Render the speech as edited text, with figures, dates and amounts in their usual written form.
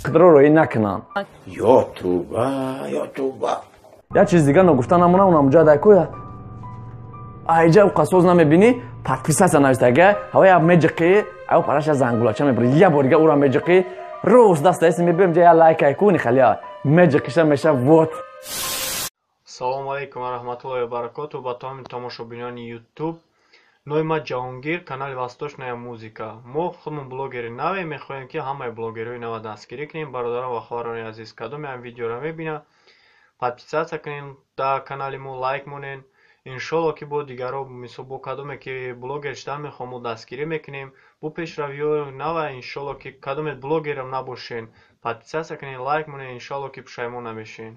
Худро роӣ накунанд. Ё туба, ё туба. Як чиз дига ногуфта намонам, унам ҷа дай куя. Айҷа уқасоз намебинӣ, подписаться навистага, ҳава я меҷиқӣ, ав параша зангулача мебурӣ, я бор дига ура меҷиқӣ, рост даста эси мебиём ҷа я лайкай куни халия меҷиқиша меша, вот. Салому алайкум ва раҳматуллоҳи ва баракоту ба тамоми тамошобинони Ютуб. Номи ман Ҷаҳонгир, канали «Восточная музыка». Мо худмон блогери наве, мехоҳем, ки ҳамаи блогерҳои нава дастгирӣ кунем. Бародарон ва хоҳарони азиз, кадоме ҳам видеоро мебинад, подписаться кунем дар канали мо, лайк монен. Иншолло, ки бо дигарро, мисол, бо кадоме ки блогер шудан мехоҳам, мо дастгирӣ мекунем бо пешравиҳои нава. Иншолло, ки кадоме блогерам набошен, подписаться кунем, лайк монен. Иншолло, ки пушаймон намешен.